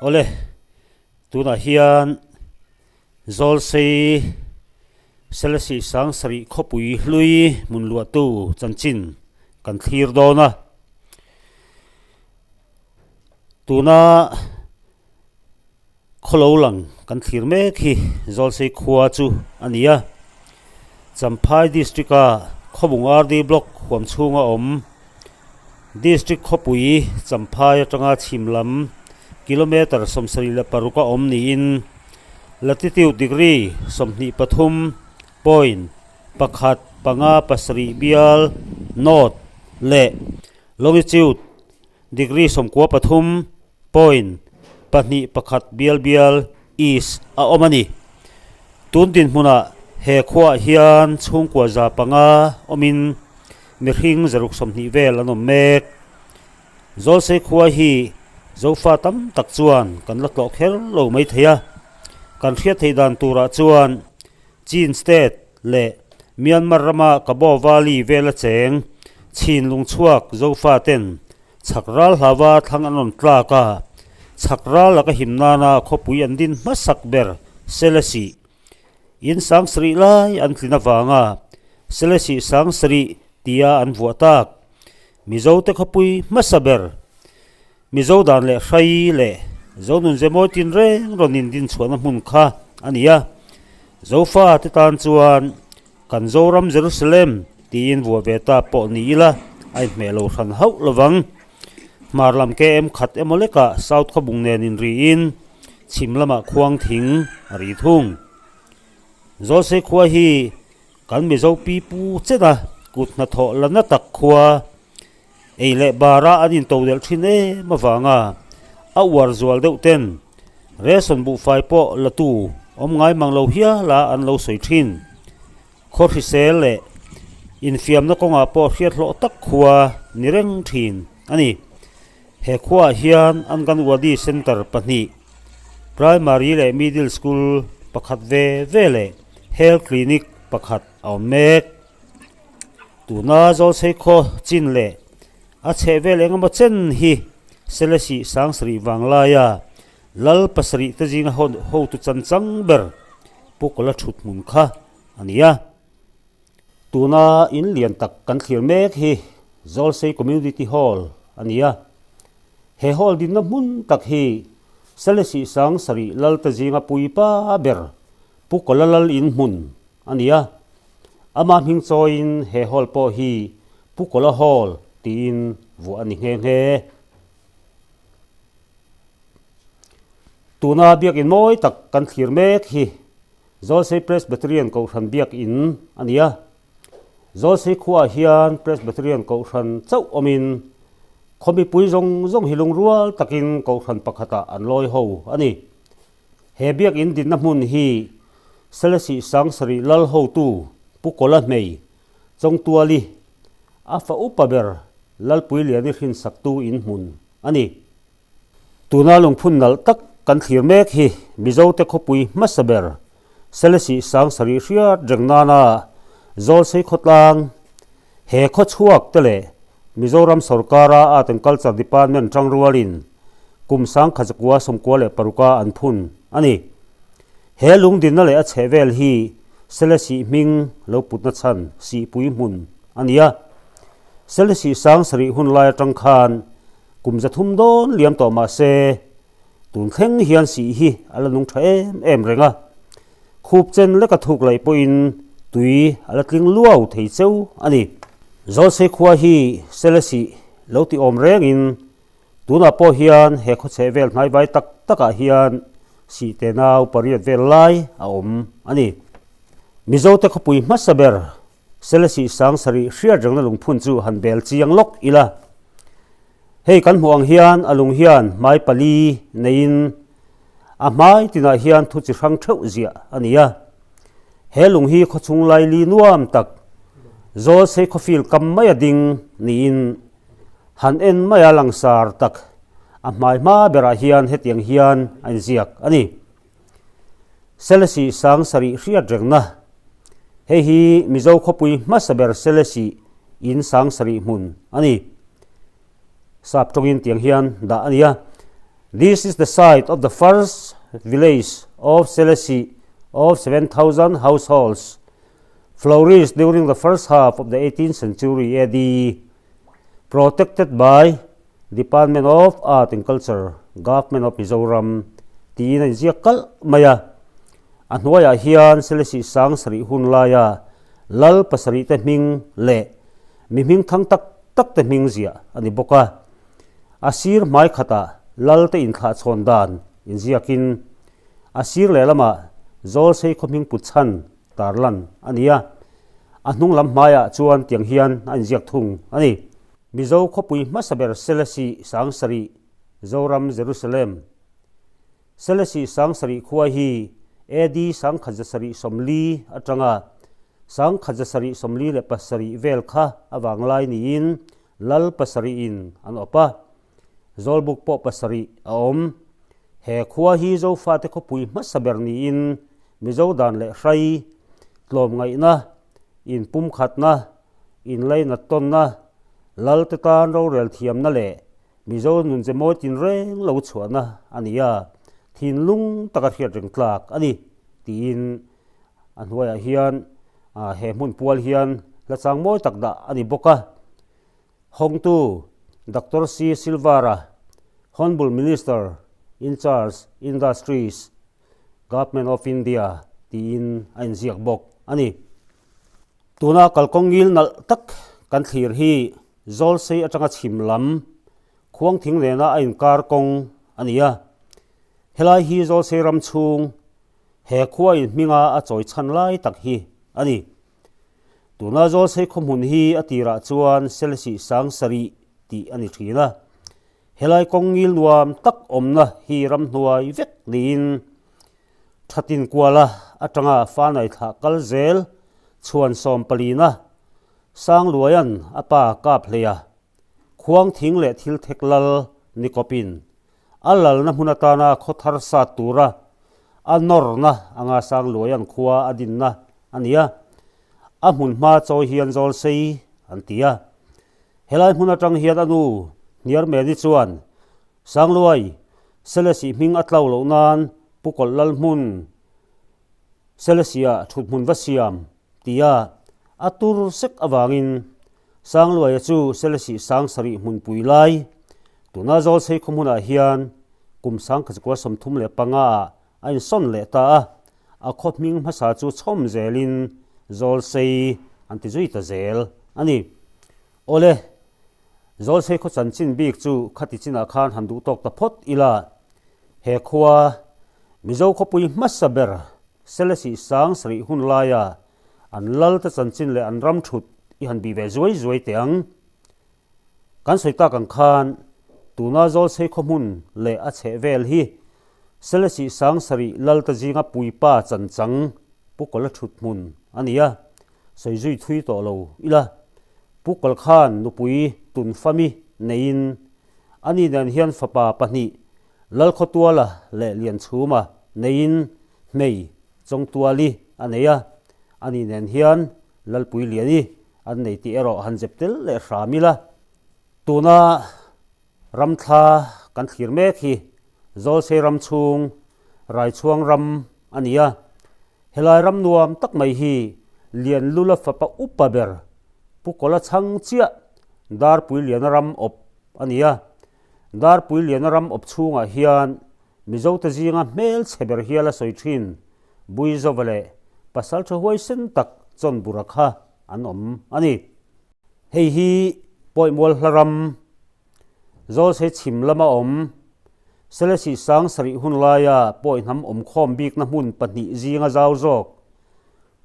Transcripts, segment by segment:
Awle, tunah hian Zawlsei Selesih Sangsarih khawpui hlui hmun luahtu chanchin kan thlir dawn a. Tuna Khawlo lang kan thlir mek hi Zawlsei khua chu a ni a, Champhai District-a Khawbung RD Block huam chhunga awm District khawpui Champhai atanga chhim lam kilometre 76 a awm niin latitude degree 23 point pakhat panga pasarih bial north leh longitude degree 93 point pahnih pakhat bial bial east a awm a ni. Tun dinhmunah he khuaah hian chhungkua za panga awmin mihring zaruk 20 vel an awm mek. Zawlsei khua hi Zofa tam tak chuan kan la tlawh kher lo mai thei a, kan hriat theih dan turah chuan Chin State leh Myanmar rama Kabaw Valley vela cheng Chin lungchhuak Zofa ten Chhak ral hlava thlang an rawn tlak a, chhak ral laka him nana khawpui an din hmasak ber Selesih in Sangsarih lai an tlin avanga Selesih Sangsarih tia an vuah tak. Mizote khawpui hmasa ber Mizo dan leh hrai leh Zonunze mawi tinreng rawn indin chhuahna hmun kha a ni a, Zofa te tan chuan Kan Zoram Jerusalem tiin vuah ve ta pawh ni ila a inhmeh lo hran hauh lovang. Hmar lam KM khat emaw lekah South Khawbung nen inriin chhim lamah khuang thing a ri thung. Zawlsei khua hi kan Mizo pi pu chena kut hnathawh la na tak khua ei leh bara an intodelh thin em avanga a uar zual deuh ten ration buhfai pawh la tu awm ngai mang lo hial a an lo sawi thin. Khaw hrisel leh infiamna kawngah pawh hriat hlawh tak khua ni reng thin a ni. He khuaah hian Anganwadi Centre pahnih, Primary leh Middle School pakhat ve ve leh Health Clinic pakhat a awm mek. Tuna Zawlsei khaw chin leh a chheh vel eng emaw chen hi Selesih Sangsarih vanglaia Lal pasarih te zinga hotu chan chang ber Pu Kawla thut hmun kha a ni a. Tuna in lian tak kan thlir mek hi Zawlsei Community Hall a ni a. He hall dinna hmun tak hi Selesih Sangsarih Lal te zinga puipa ber Pu Kawla Lal in hmun a ni a. Amah hming chawiin he hall pawh hi Pu Kawla Hall tiin vuah a ni nghe nghe. Tuna biakin mawi tak kan thlir mek hi Zawlsei Presbyterian Kohhran biakin a ni a. Zawlsei khuaah hian Presbyterian Kohhran chauh awmin khaw mipui zawng zawng hi lungrual takin Kohhran pakhatah an lawi ho a ni. He biakin dinna hmun hi Selesih Sangsarih lal hotu Pu Kawla Hmei, Chawngtuali, a fa upa ber Lalpuiliani hrinsaktu in hmun a ni. Tuna lungphun nalh tak kan thlir mek hi Mizote khawpui hmasa ber Selesih Sangsarih hriat reng nana Zawlsei khawtlang he khaw chhuak te leh Mizoram sawrkara Art and Culture Department tangrualin kum 1996 a an phun a ni. He lungdinna leh a chhehvel hi Selesih hming lo putna chhan sihpui hmun a ni a. Selesih 7000 hun lai atang khan kum 300 dawn liam tawh mah se tun thleng hian sih hi a la nung tha em em reng a. Khup chen leka thuk laih pawhin tui a la tling luau thei cheu a ni. Zawlsei khua hi Selesih lo ti awm rengin Tunah pawh hian he khawchheh vel hnaivai tak takah hian sihte nau pariat vel lai a awm a ni. Mizote khawpui hmasa ber Selesih 7000 hriat rengna lungphun chu han bel chiang lawk ila. Hei kan hmuh ang hian a lung hian hmai pali neiin a hmai tinah hian thu chi hrang theuh ziah a ni a. He lung hi khawchhung laili nuam tak Zawlsei khawfil kam maia ding niin Han en maia langsar tak a hmai hma berah hian hetiang hian a inziak a ni. Selesih 7000 hriat rengna, Hei hi Mizo khawpui hmasa ber Selesih in 7000 hmun a ni. Sap tawngin tiang hian dah a ni a. This is the site of the first village of Selesih of 7,000 households flourished during the first half of the 18th century AD, protected by Department of Art and Culture, Government of Mizoram tiin a inziak kalh mai a. A hnuaiah hian Selesih sang sarih hun laia lal pasarih te hming leh mi hming thang tak tak te hming ziah a ni bawk a. A sir hmai khatah lal te inthlah chhawn dan inziakin a sir lehlamah Zawlsei khaw hming put chhan tarlan a ni a. A hnung lam hmaiah chuan tiang hian a inziak thung a ni. Mizo khawpui hmasa ber Selesih Sangsarih, Zoram Jerusalem. Selesih Sangsarih khua hi AD 1140 atanga 1147 vel kha a vanglai niin Lal pasarihin an awp a, Zawlbuk pawh pasarih a awm. He khua hi Zofate khawpui hmasa ber niin Mizo dan leh hrai, tlawmngaihna, inpumkhatna, inlainat tawnna, Lalte tan rorel thiamna leh Mizo nunze mawi tinreng lo chhuahna a ni a, thinlung taka hriat reng tlak a ni, tiin A hnuaiah hian he hmun pual hian hla chang mawi tak dah a ni bawk a. Hawngtu Doctor C. Silvara, Honbul Minister in Charge Industries, Government of India tiin a inziak bawk a ni. Tuna kalkawng ngil nalh tak kan thlir hi Zawlsei atanga chhim lam Khuangthing nena a inkar kawng a ni a. Helai hi Zawlsei ram chhung He khua in hminga a chawi chhan lai tak hi a ni. Tuna Zawlsei khawhmun hi a tirah chuan Selesih sang sarih tih a ni thin a. Helai kawng ngil nuam tak awmna hi ramhnuai vek niin Thatin Kuala atanga Fanai thlah kal zel chhuan sawm palina Sangluaian a pa kap hlei a. Khuang thing leh thil thek lal ni kawpin A lalna hmun atana khaw thar sat tura a nawrna anga Sangluaian khua a dinna a ni a, a hmun hma chawi hian zawl sei an ti a. Helai hmun atang hian a nu Hniarmeni chuan Sangluai Selesih hming a tlo loh nan Pu Kawlh Lal hmun Selesih-ah thuthmun va siam tia a tur sek avangin Sangluaia chu Selesih sang sarih hmunpui lai, tuna Zawlsei khaw hmunah hian kum sangkhatzikua 35 ah a insawn leh ta a, a khaw hming hmasa chu chhawm zelin Zawlsei an ti zui ta zel a ni. Awle, Zawlsei khaw chanchin bik chu khati chinah khan han duh tawk ta phawt ila, he khua Mizo khawpui hmasa ber Selesih sang sarih hun laia An lal te chanchin leh an ram thut i han bih ve zuai zuai teh ang. Kan sawi tak ang khan tuna Zawlsei khaw hmun leh a chheh vel hi Selesih sang sarih lal te zinga puipa chanchang Pu Kawla thut hmun a ni a, sawi zui thui tawh lo ila. Pu Kawl khan nupui tun fami neiin ani nen hian fapa pahnih Lalkhawtuala leh Lianchhuma neiin hmei Chawngtuali a nei a, ani nen hian Lalpui Liani an nei tih erawh han zep tel leh hram ila. Tuna ramthla kan thlir mek hi Zawlsei ram chhung Raichhuang ram a ni a, helai ram nuam tak mai hi Lianlula fapa upa ber Pu Kawla chhang chiah Darpui Liana ram awp a ni a, Darpui Liana ram awp chhungah hian Mizote zinga hmel chhe ber hial a sawi thin, Buizova leh pasal tha huaisen tak Chawnbura kha an awm a ni. Hei hi Pawimual hla ram, Zawlsei chhim lama awm, Selesih sang sarih hun laia Pawi hnam awmkhawm bikna hmun pahnih zinga zau zawk,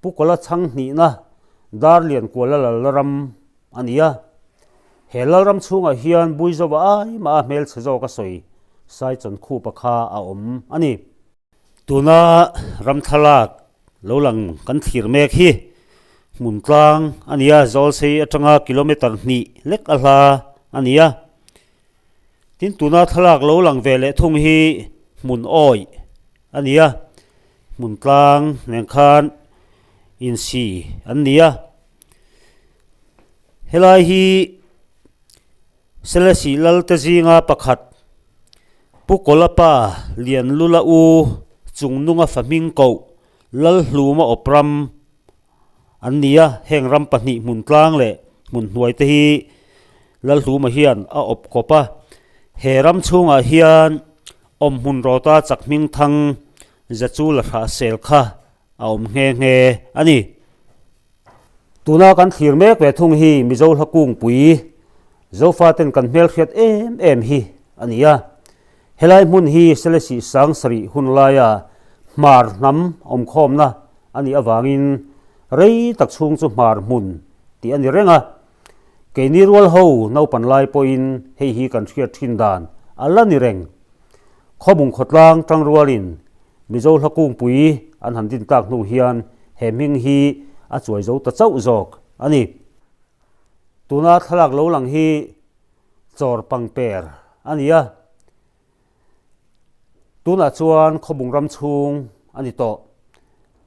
Pu Kawla chhang hnihna Darlian Kuala Lalna ram a ni a. He Lalram chhungah hian Buizova ai mah a hmelchhe zawk a sawi Saichawn khupa kha a awm a ni. Tuna ram thlalak lo lang kan thlir mek hi hmun tlang a ni a, Zawlsei atanga kilometre hnih lek a hla a ni a. Tin tuna thlalak lo lang ve leh thung hi hmun awih a ni a. Hmun tlang nen khan insi an ni a, helai hi Selesih lal te zinga pakhat. Pu Kawlapa Lianlula u Chungnunga fahming koh Lalhluma awp ram an ni a, heng ram pahnih hmun tlang leh hmun hnuai te hi Lalhluma hian a awp kawp a. He ram chhungah hian awmhmun rawta chak hming thang Zachula hrahsel kha a awm nghe nghe a ni. Tuna kan thlir mek ve thung hi Mizo hla kungpui Zofaten kan hmelhriat em em hi a ni a. Helai hmun hi Selesih sang sarih hun laia hmar hnam awmkhawmna a nih avangin rei tak chhung chu hmar hmun tih a ni reng a. Keini rual ho naupan lai pawhin hei hi kan hriat thin dan a la ni reng. Khawbung khawtlang tangrualin Mizo hla kungpui an han din tak hnu hian he hming hi a chuai zo ta chauh zawk a ni. Tuna thlalak lo lang hi chawr pangper a ni a, tunah chuan khawbung ram chhung a ni tawh.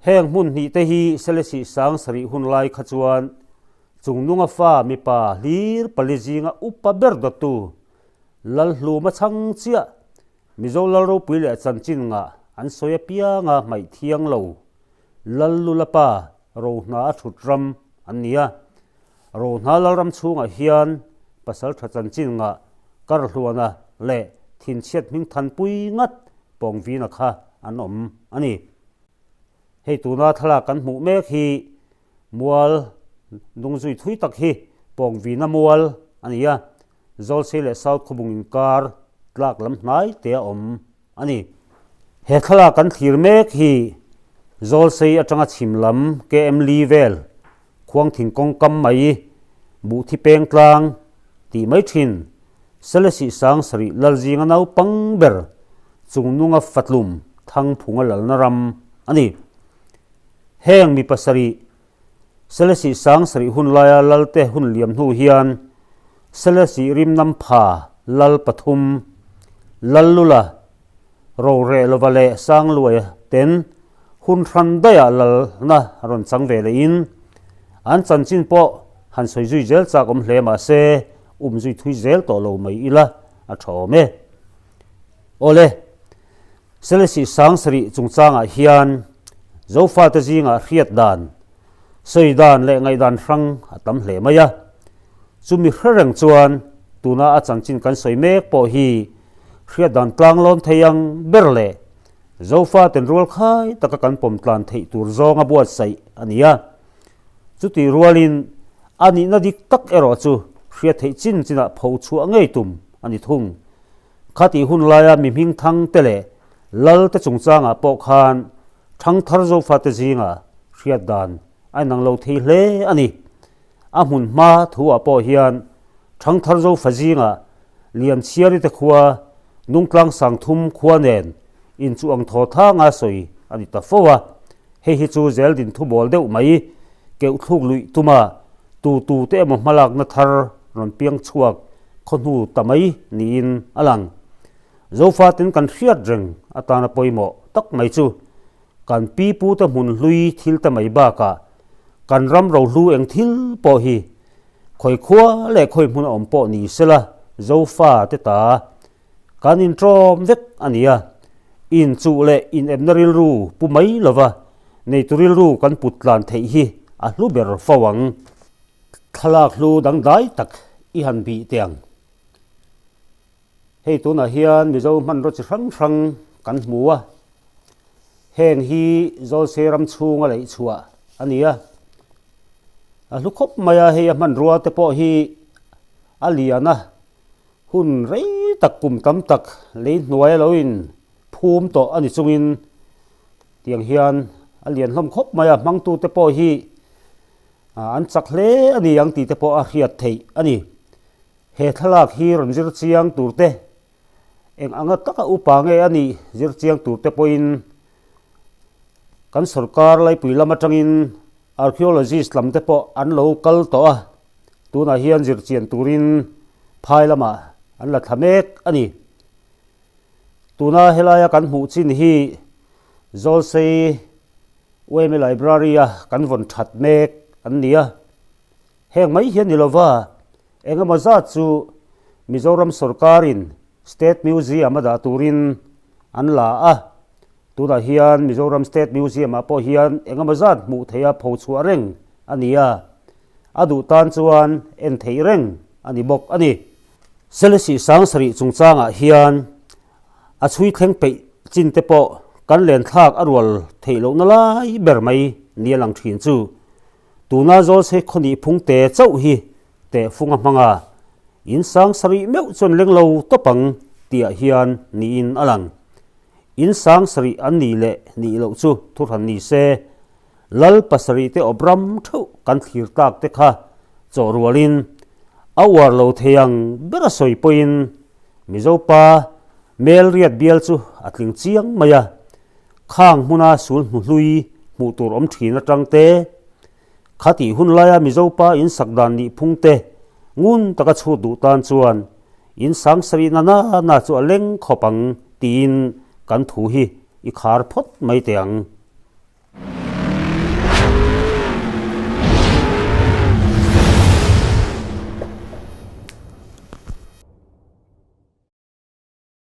Heng hmun hnih te hi Selesih sang sarih hun lai kha chuan Chungnunga fa mipa hlir pali zinga upa ber dawttu Lalhluma chhang chiah Mizo lal ropui leh chanchin ngah an sawi apianga hmaih thiang lo Lallula pa Rohna a thut ram an ni a. Rohna lalram chhungah hian pasal tha chanchin ngah Karhluana leh thinchhiat hming thanpui ngat Pawngvina kha an awm a ni. Hei tuna thlalak kan hmuh mek hi mual dungzui thui tak hi Pawngvina mual a ni a. Zawlsei leh South Khawbung inkar tlak lam hnai te a awm a ni. He thlalak kan thlir mek hi Zawlsei atanga chhim lam KM li vel Khuangthing kawngkam mai Buhthi peng tlang tih mai thin Selesih sang sarih Lalzinga naupang ber Chungnunga Fatlum Thangphunga lalna ram a ni. Heng mi pasarih Selesih sang sarih hun laia Lalte hun liam hnu hian Selesih rimnam pha Lal pathum, Lallula, Roreh lova leh Sangluaia ten hun hran daihah lalna rawn chang ve lehin an chanchin pawh han sawi zui zel chak awm hle mah se um zui thui zel tawh lo mai ila a tha awm e. Awle. Selesih sang sarih chungchangah hian Zofate zingah hriat dan, sawi dan leh ngaihdan hrang a tam hle mai a. Chumi hre reng chuan tuna a chanchin kan sawi mek pawh hi hriat dan tlanglawn thei ang ber leh Zofaten rual khai taka kan pawm tlan theih tur zawnga buatsaih a ni a. Chutih rualin a nihna dik tak erawh chu hriat theih chin chinah pho chhuah ngei tum a ni thung. Khatih hun laia mi hming thang te leh lal te chungchangah pawh khan thangthar Zofate zingah hriat dan a inang lo thei hle a ni. A hmun hma thuah pawh hian thangthar Zofa zingah Lianchhiari te khua Nungtlang Sangthum khua nen inchuh ang thaw thanga sawi a ni ta fo a. Hei hi chu zeldin thubawl deuh mai keuh thluk luih tuma tu tu te emaw hmalakna thar rawn piang chhuak khaw hnu ta mai niin a lang. Zofatin kan hriat reng atana pawimawh tak mai chu kan pi pute hmun hlui thil te mai bakah kan ram rohlu eng thil pawh hi khawi khua leh khawi hmun a awm pawh ni sela Zofa te ta Kan inṭawm vek a ni a, inchuh leh inepna rilru pu mai lova neitu rilru kan put tlan theih hi a hlu ber fo ang. Thlalak hlu dangdai tak i han bih teh ang. Hei tunah hian Mizo hmanraw chi hrang hrang kan hmu a, heng hi Zawlsei ram chhunga leih chhuah a ni a. A hlu khawp mai a, hei a hmanrua te pawh hi a lian a. Hun rei tak kum tam tak lei hnuai a lo in phum tawh a ni chungin tiang hian a lian hlawm khawp mai a, hmangtute pawh hi an chak hle a ni ang tih te pawh a hriat theih a ni. He thlalak hi rawn zir chiang tur te, eng anga taka upa nge a nih zir chiang tur te pawhin kan sorkar laipui lam atangin Archaeologist lam te pawh an lo kal tawh a, tunah hian zirchian turin phai lamah an la thla mek a ni. Tuna helaia kan hmuh chin hi Zawlsei UMA Library-a kan vawn that mek an ni a, heng mai hian ni lova engemaw zat chu Mizoram sawrkarin. State Museum a dah turin an la a, tunah hian Mizoram State Museum ah pawh hian engemaw zat hmuh theiha pho chhuah reng a ni a, a duh tan chuan en theih reng a ni bawk a ni. Selesih Sangsarih chungchangah hian a chhui thleng peih chin te pawh kan len thlak a rual theih lohna lai ber mai ni a lang thin chu. Tuna Zawlsei khawnih phung te chauh hi tehfung a hmang a, in Sangsarih meuh chuan leng lo tawp ang tihah hian niin a lang. In Sangsarih an nih leh nih loh chu thuhran ni se, Lal pasarih te awp ram theuh kan thlir tak te kha chawh rualin a uar lo thei ang ber a sawi pawhin Mizopa Melriat bial chu a tling chiang mai a, khang hmuna sul hnu hlui hmuh tur awm thin atang te, khatih hun laia Mizopa in sak dan nih phung te ngun taka chhut duh tan chuan in sangsarih na na na chu a leng khawp ang tiin kan thu hi i khar phawt mai teh ang.